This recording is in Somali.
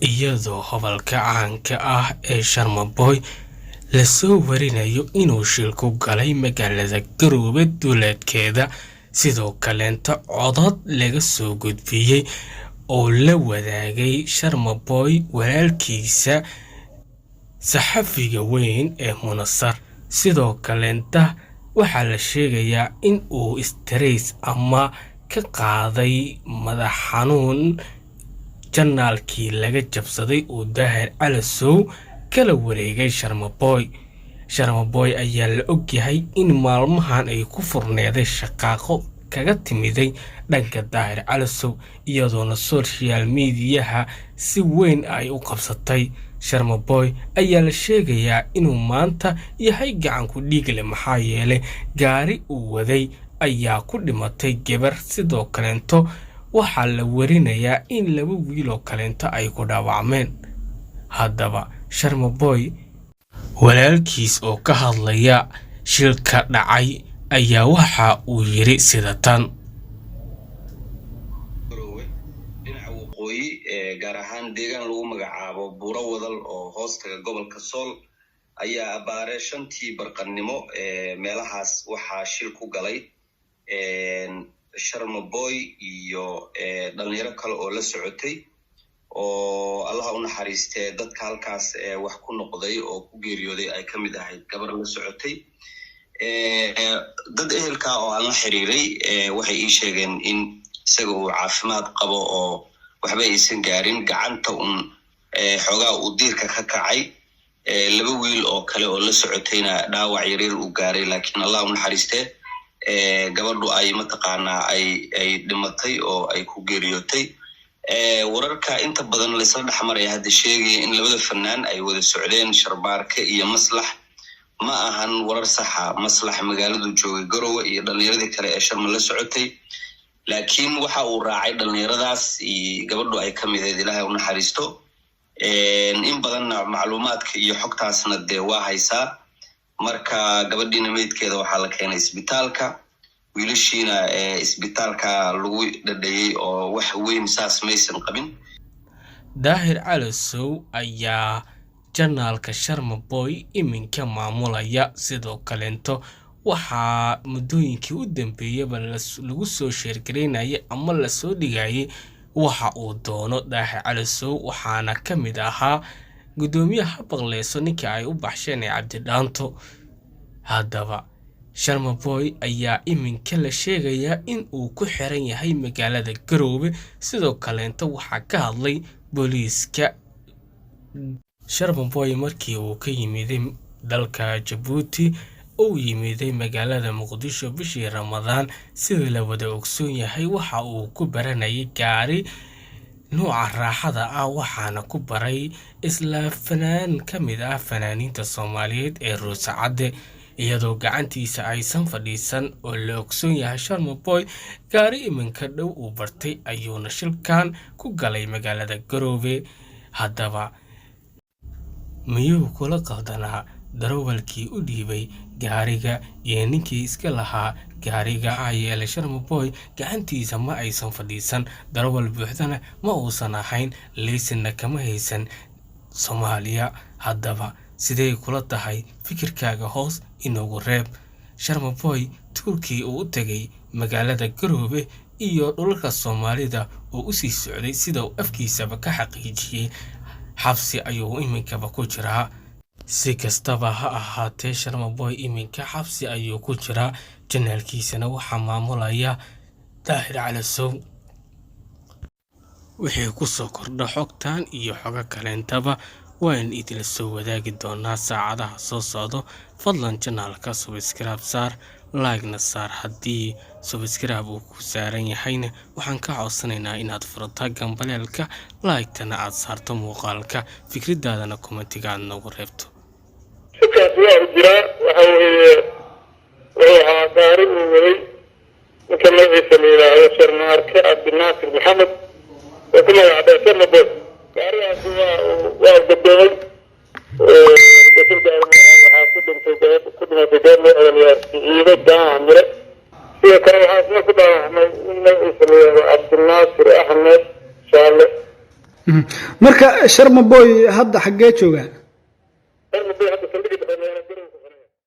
Iyadoo hobalka caanka ah ee Sharma Boy lasoo warinayo inuu shil ku galay magaalada Garoowe duleedkeeda, sidoo kaleenta codad laga soo gudbiyey oo la wadaagay Sharma Boy walaalkiisa saxafiga weyn ee Munasar. Sidoo kaleenta waxaa la sheegayaa in uu stress ama ka qaaday madax xanuun channel-kii laga jabsaday uu Daahir Calasow kala wareegay Sharma Boy. Sharma Boy ayaa la ogyahay in maalmahan ay ku furneeday shaqaaqo kaga timiday dhanka Daahir Calasow, iyadoona social media-ha si weyn ay u qabsatay. Sharma Boy ayaa la sheegayaa inuu maanta yahay gacan ku dhiigle, maxaa yeelay gaari uu waday ayaa ku dhimatay gabar. Sidoo kaleento waxaa la warinayaa in laba wiil oo kaleento ay ku dhaawacmeen. Haddaba Sharma Boy walaalkiis oo ka hadlaya shilka dhacay ayaa waxa uu yiri sida tan. Garoowe dhinaca waqooyi, gaar ahaan deegaan lagu magacaabo Buuro Wadal oo hoostaga gobolka Sool, ayaa abaare 5-tii barqannimo meelahaas waxaa shil ku galay Sharma Boy iyo dhalinyaro kale oo la socotay, oo Allaha u naxariistee dadka halkaas wax ku noqday oo ku geeriyooday ay ka mid ahayd gabar la socotay. Dad ehelka oo aan la xiriiray waxay ii sheegeen in isaga uu caafimaad qabo oo waxba aysan gaarin, gacanta un xoogaa uu diirka ka kacay, laba wiil oo kale oo la socotayna dhaawac yaryar uu gaaray, laakiin Allah u naxariistee gabadhu ay mataqaanaa ay dhimatay oo ay ku geeriyootay. Wararka inta badan laysla dhex maraya hadda sheegaya in labada fanaan ay wada socdeen, Sharmaarke iyo Maslax, ma ahan warar saxa. Maslax magaaladu joogay Garowe iyo dhalinyaradii kale ee Sharma la socotay, laakiin waxa uu raacay dhalinyaradaas gabadhu ay ka mid ahayd, Ilaahay u naxariisto. In badanna macluumaadka iyo xogtaasna dee waa haysaa. Marka gabadhiina meydkeeda waxaa la keenay isbitaalka, wiilashiina isbitaalka lagu dhadhayey oo wax weyn saas maysan qabin. Daahir Calasow ayaa channel-ka Sharma Boy iminka maamulaya. Sidoo kaleento waxaa muddooyinkii u dambeeyaba lagu soo share-gareynayay ama lasoo dhigayay waxa uu doono Daahir Calasow, waxaana ka mid ahaa guddoomiyaha Baqleyso ninka ay u baxsheen ee Cabdidhaanto. Haddaba Sharma Boy ayaa iminka la sheegayaa in uu ku xiran yahay magaalada Garoowe. Sidoo kaleento waxaa ka hadlay booliiska. Sharma Boy markii uu ka yimiday dalka Jabuuti uu yimiday magaalada Muqdisho bishii Ramadaan, sida la wada ogsoon yahay, waxa uu ku baranayay gaari nuuca raaxada ah, waxaana ku baray isla fanaan ka mid ah fanaaniinta Soomaaliyeed ee Roose Cadde, iyadoo gacantiisa aysan fadhiisan oo la ogsoon yahay. Sharma Boy gaari iminka dhow uu bartay ayuuna shilkan ku galay magaalada Garoowe. Haddaba miyuu kula qaldanaa darawalkii u dhiibay gaariga iyo ninkii iska lahaa gaariga? Maxaa yeelay Sharma Boy gacantiisa ma aysan fadhiisan, darawal buuxdana ma uusan ahayn, leysinna kama haysan Soomaaliya. Haddaba sidee kula tahay? Fikirkaaga hoos inoogu reeb. Sharma Boy tour-kii uu u tegay magaalada Garoowe iyo dhulalka Soomaalida oo usii socday, sida uu afkiisaba ka xaqiijiyey, xabsi ayuu iminkaba ku jiraa. Si kastaba ha ahaatee, Sharma Boy iminka xabsi ayuu ku jiraa, channel-kiisana waxaa maamulaya Daahir Calasow. Wixii kusoo kordha xogtan iyo xogo kaleentaba waan idinla soo wadaagi doonaa saacadaha soo socdo. Fadlan channel-ka subscribe saar, like-na saar. Haddii subscribe uu ku saaran yahayna, waxaan ka codsanaynaa inaad furataa gambaleelka, like-tana aad saarto muuqaalka, fikradaadana comment-iga aad noogu reebto. Shirkaasi waa u jiraa. Waxa weeye, wuxuu ahaa gaari uu waday ninka magaciisa la yidhaahdo Sharmaarke Cabdinaasir Maxamed oo ku magacdhaa Sharma Boy. Gaarigaasi waa gadoomay. Bashir gaari waxaa ku dhintay gabadh, ku dhimatay gabadh loo odanayaa Siciido Jaamac Mire. Sidoo kale waxaa isna ku dhaawacmay in magaciisa la yidhaahdo Cabdinaasir Axmed Shaale. Marka Sharma Boy hadda xaggee joogaa? Sharma Boy